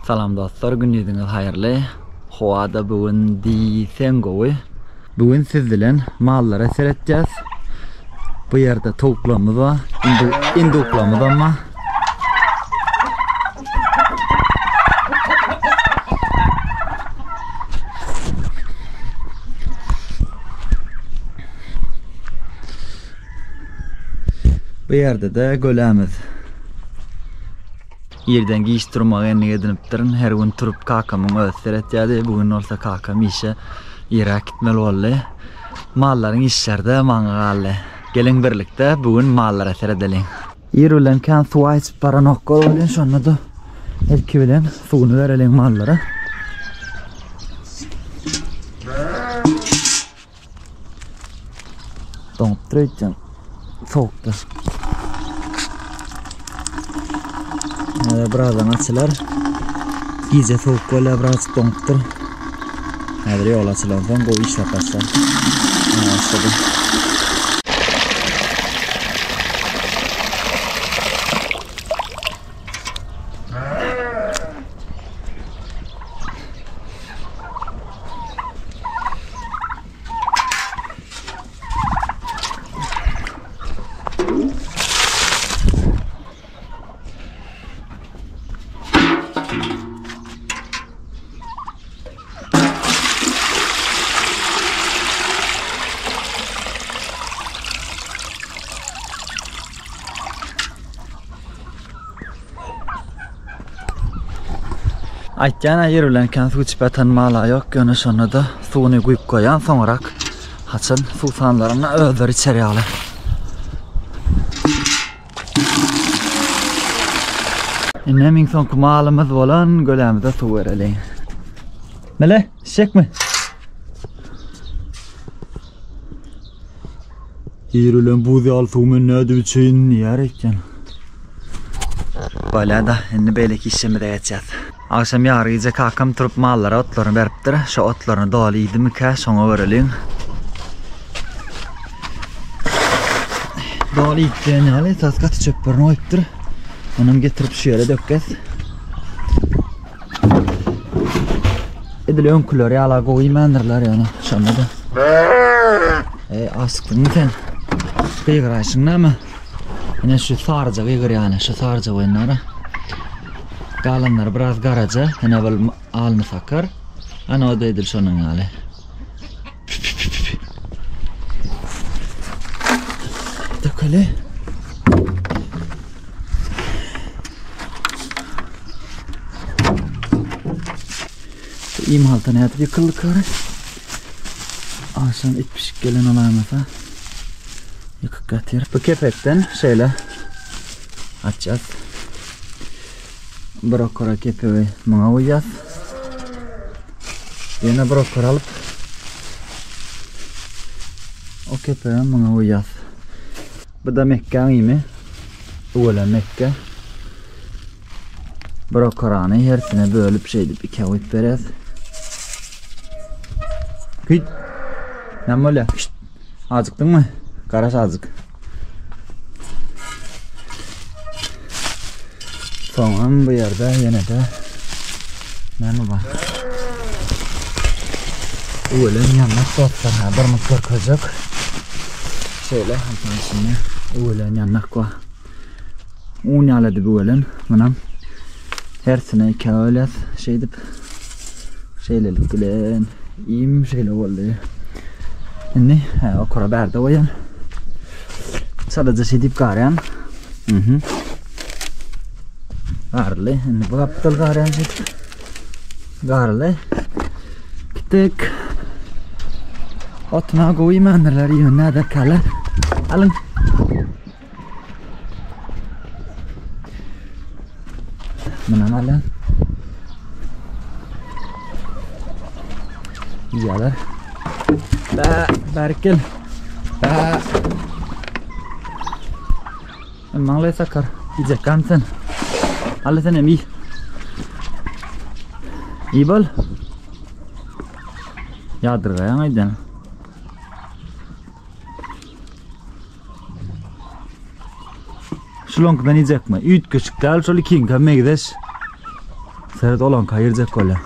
Salam dostlar, gündiziňiz haýyrly. Howa-da bu gün diýseň gowy. Bu gün siz bilen mallara seretýäs. Bu ýerde towuklarymyz bar, induklarymyz hem bar. Bu ýerde-de gölämiz. Irden giç turmagy endik edinipdirin. Her gün turup kakamyň özi seretýärdi. Bu gün bolsa kakam işe iräk gitmeli boldy. Mallaryň işleri-de maňa galdy. Geliň birlikde bu gün mallara seredeliň. Ir bilen kän suwa içip baranoklar welin şonda-da ilki bilen suwuny bereliň mallara. Doňupdyr öýtýän. Sowukda. Häzir birazdan açylar. Gije sowuk bolýar, biraz doňupdyr. Häzir ýol açylansoň gowy işläp başlar. Başlady. Aýtýan-a ýer bilen kän suw içip ýatan mala ýok, ýöne şonda-da suwuny guýup goýýan, soňrak haçan suwsanlarynda özleri içer ýaly. Indi iň soňky malymyz bolan gölämize suw bereliň. Mele, içjekmi? Ir bilen buz ýaly suw men nädip içeýin diýýär ekýän. Bolýa-da, indi beýleki işimize geçýäs. Agşam ýary gije kakam turup mallara otlaryny beripdir. Şo otlaryny doly iýdimikä, şoňa göreliň. Doly iýip diýen ýaly, esas gaty çöplerini goýupdyr. Onam getirip şu ýere dökýäs. Edil öňküler ýala gowy iýmändirler ýöne şonda-da. Eý, açykdyňmy sen? Gygyraýşyň näme? Ine şu saryja gygyrýany, şu saryja goýunlara. Galanlary biraz garaja, ine bul alny sakar. Ana o da edil şonuň ýaly. Dökeli. Iým halta nädip ýykyldy kary? Agşam it pişik gelen olaýmasa ýykyk ýatyr. Bu kepekden şeýle açýas. Bir okara kepegi muňa goýýas. Ýene bir okara alyp o kepegi muňa goýýas. Bu da mekgäň iými. Üwelen mekge. Bir okarany hersine bölüp şeýdip ikä goýup berýäs. Hüýt. Näme bolýar? Şşt. Ajykdyňmy? Garaş azjyk. Soňam bu ýerde ýene-de näme bar? Üwelen ýandak dostlar, ha bir mut görkezjek. Şeýle haltanyň içinde üwelen ýandak bar. Un ýaly edip üwelen. Munam hersine ikä bölýäs. Şeýdip şeýlelik bilen iým şeýle boldy. Indi hä, okura bärde goýan. Çalaja şeýdip garýan. Mhm. Garly. Indi bu gapdal garýan şeýdip. Garly. Gitdik. Otuna gowy iýmändirler, iýmän näderkäler. Alyň. Munam alýan. Iýýärler. Bä, bärik gel. Bä. Maňlaý sakar. Iýjek gan sen. Al sen hem iý. Iý bol. Ýadyrgaýaň aýdýan. Şulaňkydan iýjekmi? Üýtgeşik däl, şol ikiňkä megzeş. Seret olaňka girjek bolýar.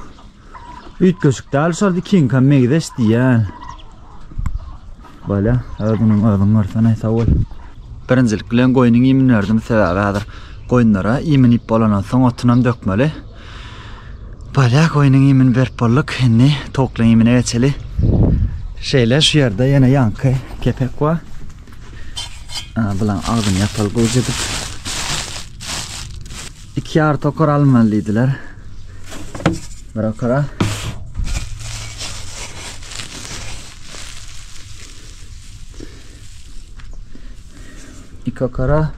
Üýtgeşik däl şol ikiňkem megzeş diýýän. Bolýa, özüňiň özüň görsene, sag bol. Birinjilik bilen goýnuň iýmini berdim, sebäbi häzir goýunlara iýmini iýip bolandan soň otunam dökmeli. Bolýa, goýnuň iýmini berip bolduk, indi towuklaryň iýmine geçeli. Şeýle şu ýerde ýene ýaňky kepek bar. Bulaň agzyny ýapaly gowja edip. Iki ýar tokar almaly diýdiler. Bir okara. Iki okara.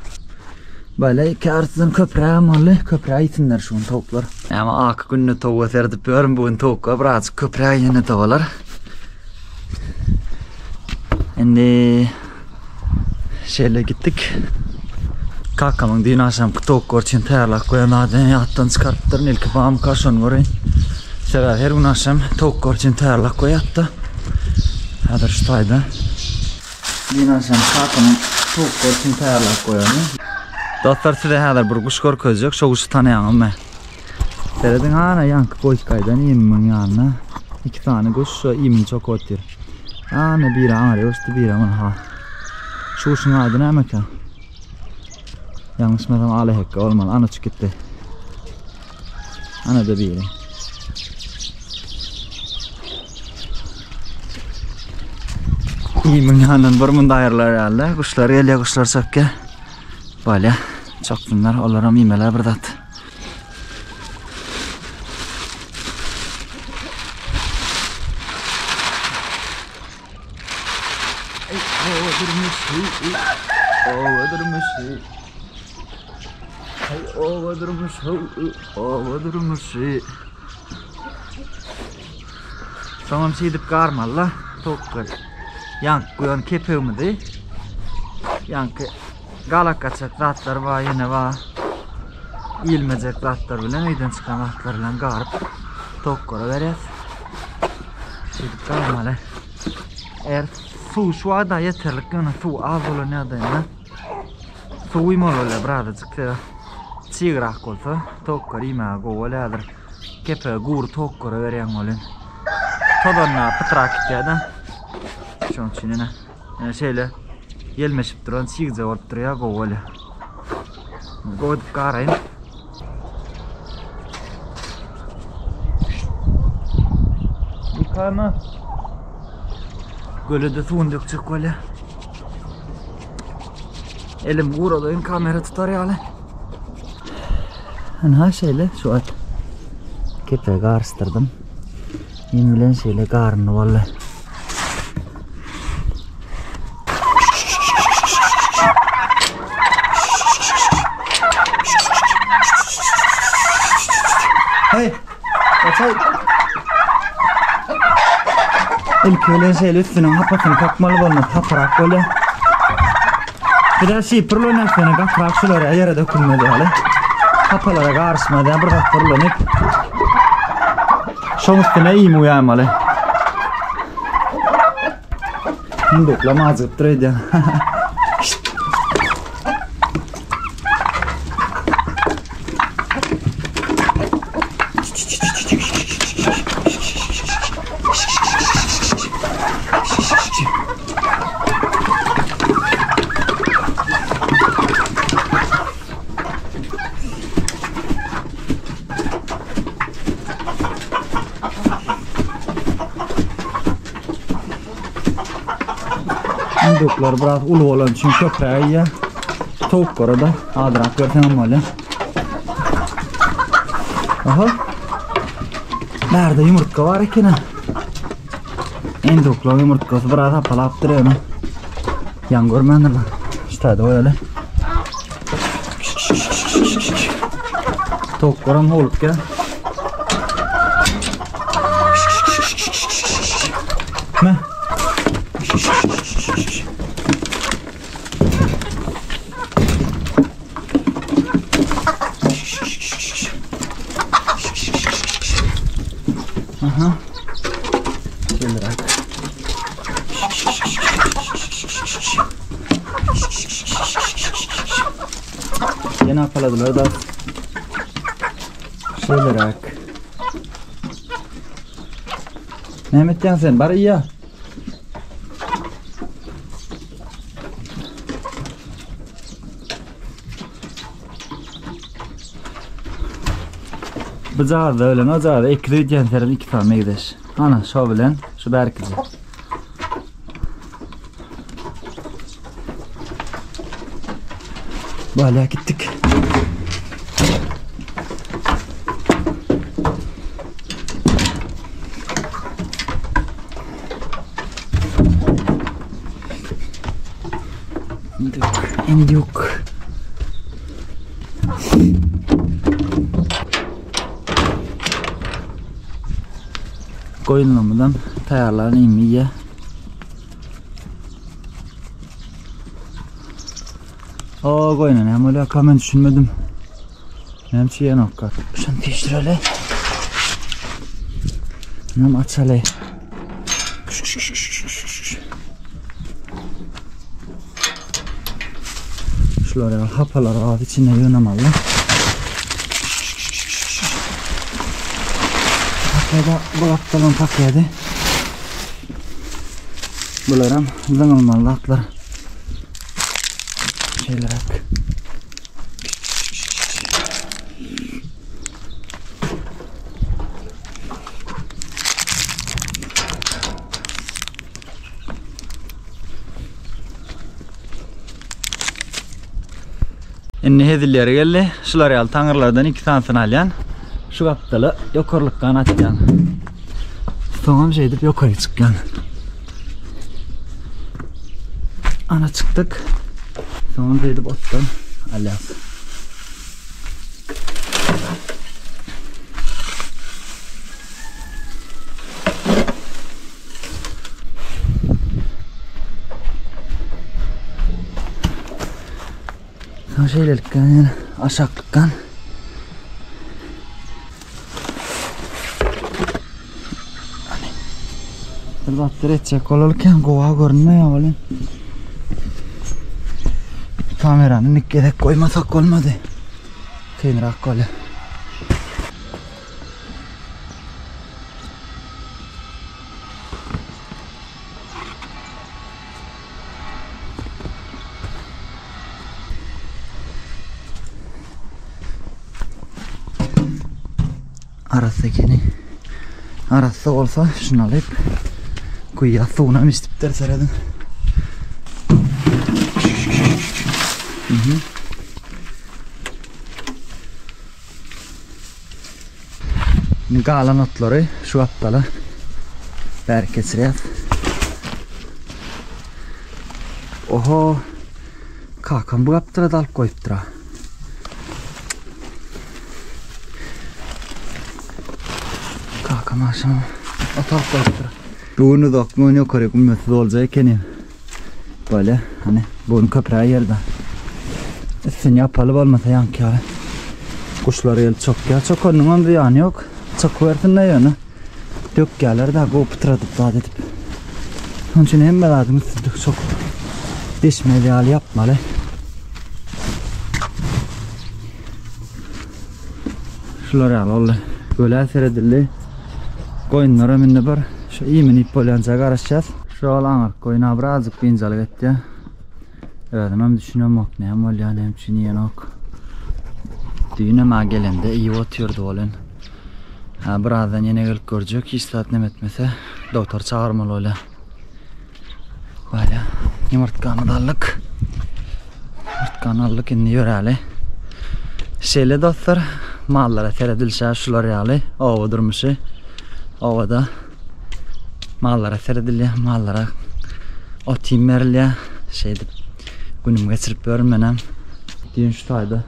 Böyle iki artydan köprägem boldy. Köpräk iýsinler şu gün towuklar. Ama aky günde towuga serdip ýörüm. Bu gün towuklar birazjyk köpräk ýene towalar. Indi Şeýle gitdik. Kakamyň düýn agşamky towuklar üçin taýýarlap goýan zadyny ýatdan çykarypdyryn. Ilki bamyka şony göreýin. Sebäbi her gün agşam towuklar üçin taýýarlap goýýardy. Häzir şu taýda. Düýn agşam kakamyň towuklar üçin taýýarlap goýany. Dostlar size häzir bir guş görkezjek. Şo guşy tanaýaňyzmy? Serediň ana ýaňky goýup gaýdan iýmimiň ýanyna. Iki sany guş şo iýmini çokup otyr. Ana biri aňryk uçdy, biri ha. Şu guşuň ady nämekä? Ýalňyşmasam alahekge bolmaly. Ana uçup gitdi. Ana da biri. Iýmiň ýanyndan bir munda aýrylar ýaly. Guşlar gelýär, guşlar çökýär. Bolýar. Çöksünler, olaram iýmeler bir zat. Oba durmuşy. Hey oba durmuşy, oba durmuşy. Soňam şeýdip garmaly-la towuklar. Ýaňky goýan kepegimizi ýaňky galak gaçak zatlar bar, ýene bar. Iýilmejek zatlar bilen, öýden çykan zatlar bilen garyp towuklara berýäs. Şeýdip garmaly. Eger suw şu wagta ýeterlik, ýöne suw az bolan ýagdaýynda suw guýmaly bolýar birazajyk. Sebäbi çygrak bolsa towuklar iýmäge gowy bolýar häzir. Kepegi gury towuklara berýäň welin tozanyna pytrak gitýär-de. Şonuň üçin ene ene şeýle ýelmeşip duran çigje bolup durýar, gowy bolýar. Gowy edip garaýyn. Ýykama. Göle-de suwuny dökjek bolýar. Elim guradaýyn kamera tutar ýaly. Ynha şeýle şu wagt kepegi garyşdyrdym. Iým bilen şeýle garyndy boldy. Hey, gaçaý. Ilki bilen şeýle üstüniň hapasyny kakmaly bolmaz, haparak bolýar. Biraz şipir ulanýas ýöne gatyrak şular ýere dökülmez ýaly. Hapalara garyşmaz ýa bir zatlar ulanyp. Şoň üstüne iým uýamaly. Hinduklam ajygypdyr öýdýän. Induklar biraz uly bolan üçin köpräk iýýär. Towuklara da azrak berseň hem bolýar. Aha. Bärde ýumurtga bar eken. Enduklaň ýumurtgasy biraz hapalapdyr ýöne. Ýaň görmändirler. Şu taýda goýaly. Towuklaram howlup gel. Me. Aha. Şeýleräk. Ýene apaladylar da. Şeýleräk. Näme etýäň sen? Bar iýä. Bu jagazda ölen o jagazda ekiz öýdýän seren iki sany megzeş. Ana şo bilen şu bärkiji. Bolýa gitdik. Indik, indik. Goýunlarymyzam taýýarlan iými iýýär. O goýuna näme bolýarka men düşünmedim. Näme üçin ýenokka? Şuny pişireli. Näme açaly? Şular ýaly hapalar az içine ýygnamaly. Pakeda bu gapdalan pakedi. Bularam zyňylmaly zatlar. Şeýleräk. Indi hezilleri geldi. Şular ýaly taňyrlardan iki sanysyny alýan. Şu gapdala ýokarlykdan atýan. Soňam şeýdip ýokary çykýan. Ana çykdyk. Soňam şeýdip otdan alýas. Soň şeýlelikden ýene aşaklykdan Bir zatlar etjek bolarken gowa görünmeýär welin. Kamerany nik gezek goýmasak bolmady. Kynrak bolýar. Arassa ekeni. Arassa bolsa şunu alyp kuýa suwuna hem içipdir seredin. Mhm. Indi galan otlary şu gapdala bäri geçirýäs. Oho, kakam bu gapdala da alyp goýupdyr. Kakam agşam ot alyp goýupdyr. Bu gün uzak, bu gün ýokary gümmetsiz boljak ekeni. Böyle hani bu gün köpräk ýerde. Üstüni ýapaly bolmasa ýaňky ýaly. Guşlar gelip çokýar. Çokanyň hem zyýany ýok. Çokubersin-de ýöne. Dökýärler da gowy pytradyp zat edip. Şonuň üçin hemme zadyň üstüni çokup deşmez ýaly ýapmaly. Şular ýaly boldy. Gölä seredildi. Goýunlaram indi bir şu iýmini iýip bolýança garaşýas. Şol aňyrk goýun-a birazjyk biynjalyk etýär. Özümem düşünemok näme bolýar, näme üçin iýenok. Düýnem-ä gelende iýip otyrdy welin. Ha birazdan ýene gelip görjek, hiç zat neme etmese dogtor çagyrmaly bolýar. Bolýar. Ýumurtgany da aldyk. Ýumurtgany aldyk, indi ýöräli. Şeýle dostlar, mallara seredilişä şular ýaly oba durmuşy. Obada mallara seredilýär, mallara ot-iým berilýär. Şeýdip günüm geçirip ýörün menem. Düýn şu taýda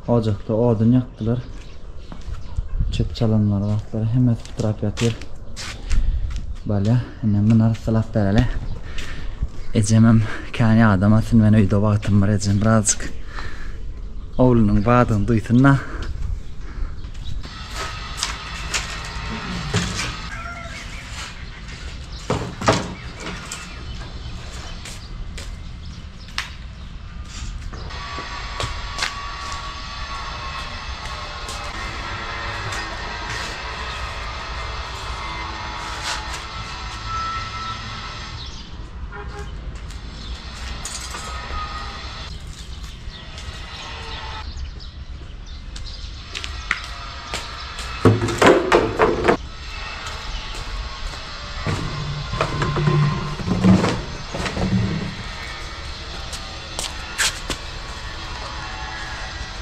ojakda odun ýakdylar. Çöp çalanlar zatlar hemmesi pytrap ýatyr. Bolýa, indi muny arassalap bereli. Ejemem kän ýadamasyn, men öýde wagtym bir ejem birazjyk oglunyň badyny duýsun-da.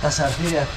Daşary süýrýär.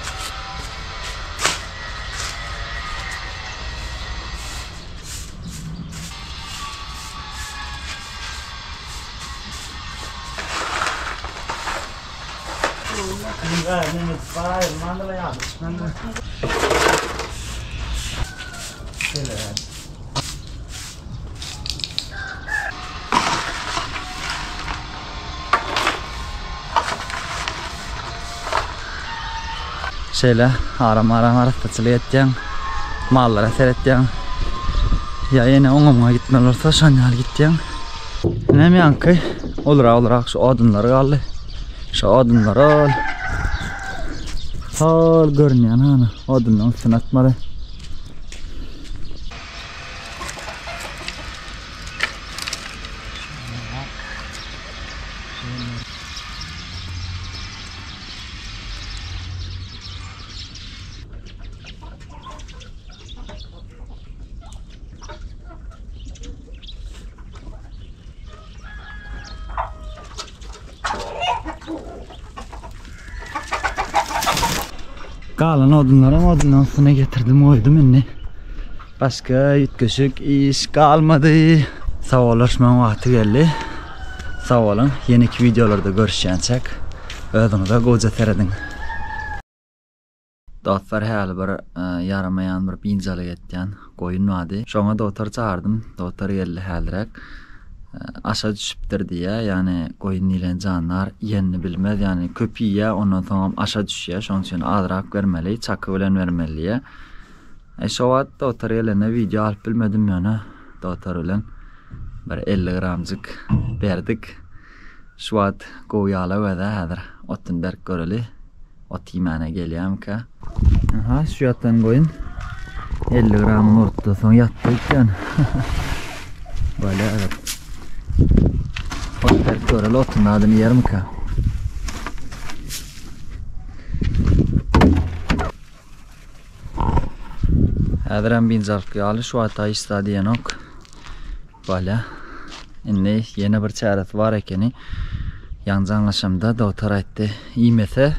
Şeýle aram-aram arassaçylyk etýäň, mallara seretýäň. Ýa ýene oňa-muňa gitmeli bolsa şon ýaly gitýäň. Inem ýaňky ulurak-ulurak şu odunlar galdy. Şu odunlar ol. Hol görünýän hany odunlaryň üstüne atmaly. Galan odunlaram odunlaryň üstüne getirdim goýdum indi. Başga üýtgeşik iş galmady. Sawlaşmagyň wagty geldi. Sag boluň. Ýeneki wideolarda görüşýänçäk özüňize gowja serediň. Dostlar häli bir ýaramaýan bir biynjalyk etýän goýun bardy. Şoňa dogtor çagyrdym. Dogtor geldi häliräk. Aşa düşüpdir diýýär. Ýagny goýun diýlen jandar iýenini bilmez. Ýagny köp iýýär, ondan soňam aşa düşýär. Şonuň üçin azrak bermeli, çaky bilen bermeli diýýär. E şo wagt dogtor gelende wideo alyp bilmedim ýöne dogtor bilen bir 50 gramjyk berdik. Şu wagt gowy ýala özä häzir otuny berip göreli. Ot iýmäne gelýärmikä? Aha şu ýatan goýun 50 gramyny urupdy soň ýatdy öýtýän. Bolýar evet. Ot berip göreli otuň adyny ýermikä? Häzirem biynjalyk ýaly şu wagta hiç zat diýenok. Bolýa. Indi ýene bir çäresi bar ekeni. Ýaňy jaňlaşamda dogtor aýtdy. Iýmese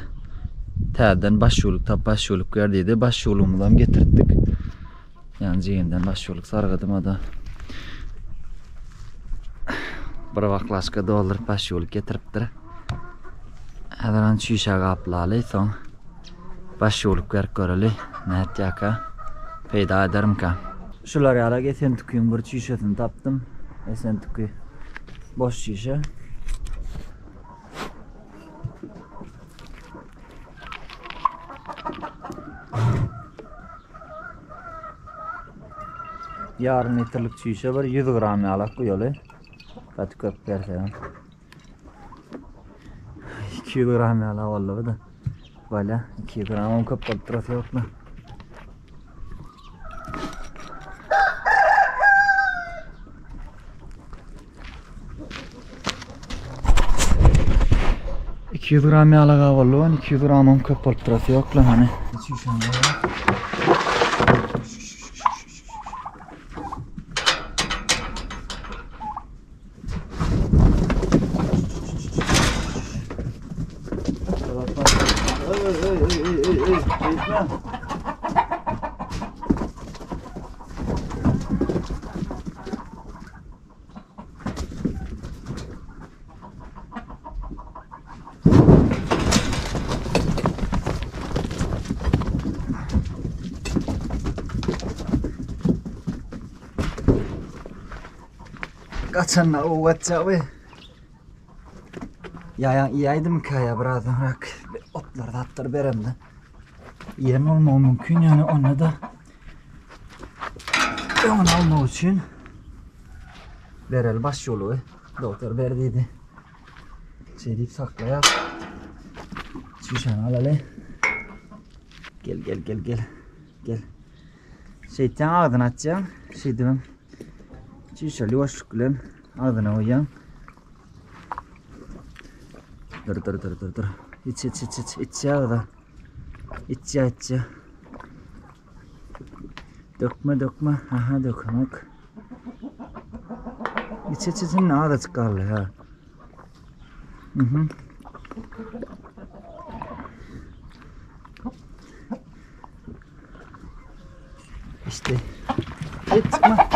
täzeden baş ýuwluk tap baş ýuwluk ber diýdi. Baş ýuwlugymyzam getirtdik. Ýaňy jigimden baş ýuwluk sargadym o da. Bir baklaşka dolduryp baş ýuwluk getiripdir. Häzir ony çüýşä gaplaly soň Baş ýuwlup berip göreli, nätýäkä, peýda edermikä? Şular ýalak Esentükiň bir çüýşesini tapdym. Esentüki boş çüýşe. Ýarym litrlik çüýşe bir 100 gram ýalak guýaly. Gaty köp bersegem. 200 gram ýaly boldy bu da. Bolýa, 200 gram köp bolup durasy ýokmy? 200 gram ýaly boldy, 200 gramam köp bolup durasy ýok lan hany. Gaçanda ow gaçjagy. Ýaýaň iýäýdimkä ýa birazdanrak otlar zatlar beremde. Iýen bolmagy mümkin ýöne onda da öňüni almak üçin bereli baş ýolugy. Doktor ber diýdi. Şeý diýip saklaýar. Çüýşäni alaly. Gel gel gel gel. Gel. Şeýtýäň agzyny açýaň. Şeýdibem çüýşeli ýuwaşlyk bilen agzyna goýýaň. Dur dur dur dur dur. Iç iç iç iç iç ýa-da. Iç ýa iç ýa. Dökme dökme. Aha dökemek. İç iç iç indi azajyk galdy ha. Mhm. Git çykma.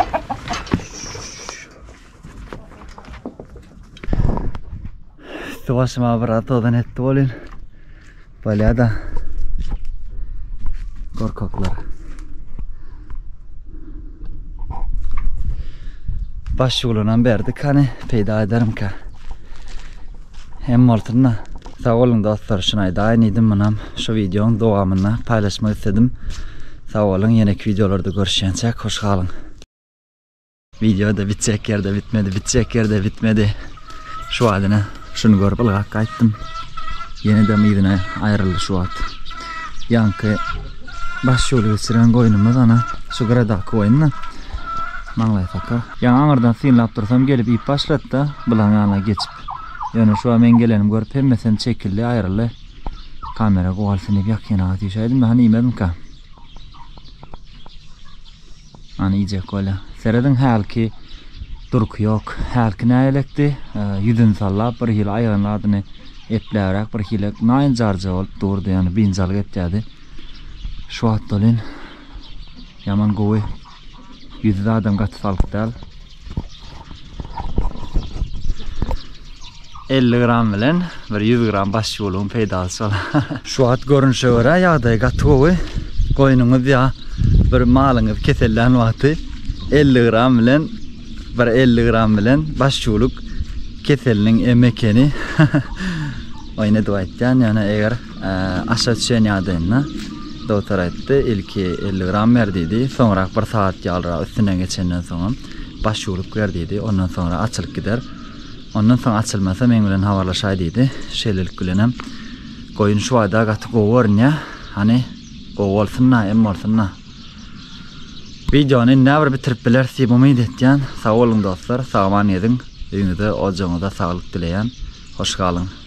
Üstü başyma biraz tozan etdi bolyn. Bolýa-da. Gorkaklar. Baş ýuwlanam berdik hany peýda ederimkä. Hem bolsun-da. Sag boluň dostlar şuny aýdaýyn diýdim munam şu wideoň dowamynda paýlaşmak isledim. Sag boluň ýeneki wideolarda görüşýänçäk hoş galyň. Wideo-da bitjek ýerde bitmedi, bitjek ýerde bitmedi. Şu wagt ine şuny görüp ylgap gaýtdym. Ýene-de yzyna aýryldy şu wagt. Ýaňky baş ýoly geçiren goýnumyz ana şu gyradaky goýun-da. Maňlaý sakar. Ýaňy aňyrdan synlap dursam gelip iýip başlady-da, bulaň ýanyna geçip. Ýöne şu wagt meň gelenimi görüp hemmesem çekildi, aýryldy. Kamera goýalsyn diýip ýakynraga süýşäýdim-de, hany iýmezmika? Hany iýjek bolýa. Serediň hälki durky ýok. Hälki nägelekdi? Ýüzüni sallap bir hili aýagynyň zadyny epläbräk bir hili naýynjarja bolup durdy, ýagny biynjalyk etýärdi. Şu wagt welin ýaman gowy. Ýüzi zadam gaty salyk däl. 50 gram bilen bir 100 gram baş ýuluň peýdasy şol. Şu wagt görnüşe görä ýagdaýy gaty gowy. Goýnuňyz ýa bir malyňyz kesellän wagty 50 gram bilen bir 50 gram bilen baş ýuluk keseliniň emi ekeni. Oýun edip aýtýan, ýöne eger aşa düşen ýagdaýynda dogtor aýtdy, ilki 50 gram ber diýdi, soňrak bir sagat ýalyrak üstünden geçenden soňam baş ýuluk ber diýdi, ondan soňra açylyp gider. Ondan soň açylmasa meň bilen habarlaşaý diýdi. Şeýlelik bilenem goýun şu aýda gaty gowy görünýär. Hany gowy bolsun-da, em bolsun-da. Wideony indi bir bitirip bileris diýip umyt etýän. Sag boluň dostlar, sag-aman geziň. Öýüňize, ojagyňyza saglyk dileýän. Hoş galyň.